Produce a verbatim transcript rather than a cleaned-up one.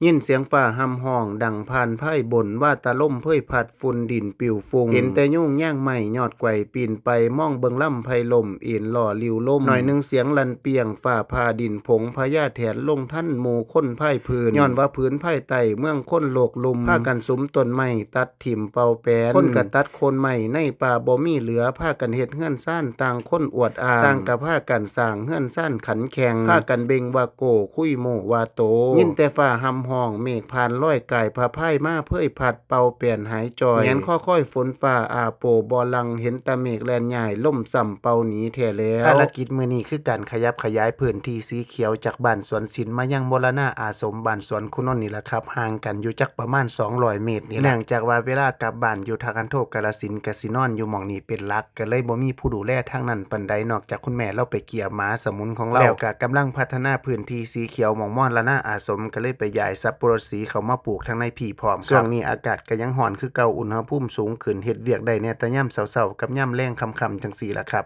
ยินเสียงฟ้าห่ำฮ้องดังผ่านไพบน ว่าตาลมเพยพัดฝุ่นดินปิวฟุ้ง เห็นแต่ยุงยางไม้ยอดไกวปีนไป มองเบิ่งลำไพล่มเอ็นหล่อลิวลม หน่อยหนึ่งเสียงลั่นเปียง ฟ้าผ่าดินผง พญาแถนลงทันหมู่คนพายพื้น ย้อนว่าพื้นพายใต้เมืองคนโลกลุ่ม พากันสุมต้นไม้ตัดถิ่มเป่าแปน คนกะตัดโค่นไม้ในป่าบ่มีเหลือ พากันเฮ็ดเฮือนซาน ต่างคนอวดอ้าง ต่างกะพากันสร้างเฮือนซานขันแข่ง พากันเบ่งว่าโก้ คุยโม้ว่าโต ยินแต่ฟ้าห่ำฮ้อง เมฆผ่านลอยกาย พาพายมาเพยพัดเป่าแปนหายจ่อย แหงนคอคอยฝนฟ้าอาโปบ่หลั่ง เห็นแต่เมฆแล่นย้าย ลมซ้ำเป่าหนีแท้แล้ว ภารกิจมื้อนี้คือการขยับขยายพื้นที่สีเขียวจากบ้านสวนศิลป์มายังมรณาอาสมบ้านสวนคุนนท์นี่ล่ะครับ ห่างกันอยู่จักประมาณสองร้อยเมตรนี่ล่ะ เนื่องจากว่าเวลากลับบ้านอยู่ท่าคันโทกาฬสินธุ์ กะสินอนอยู่หม่องนี้เป็นหลัก ก็เลยบ่มีผู้ดูแลทางนั้นปานใด นอกจากคุณแม่เราไปเกี่ยหมาสมุนของเรา แล้วก็กำลังพัฒนาพื้นที่สีเขียวหม่องมรณาอาสม ก็เลยไปย้ายสับปะรดสีเข้ามาปลูกทางในพี้พร้อมครับ ช่วงนี้อากาศก็ยังร้อนคือเก่า อุณหภูมิสูงขึ้น เฮ็ดเวียกได้แหน่แต่ยามเช้าๆ กับยามแลงค่ำๆ จั่งซี้ล่ะครับ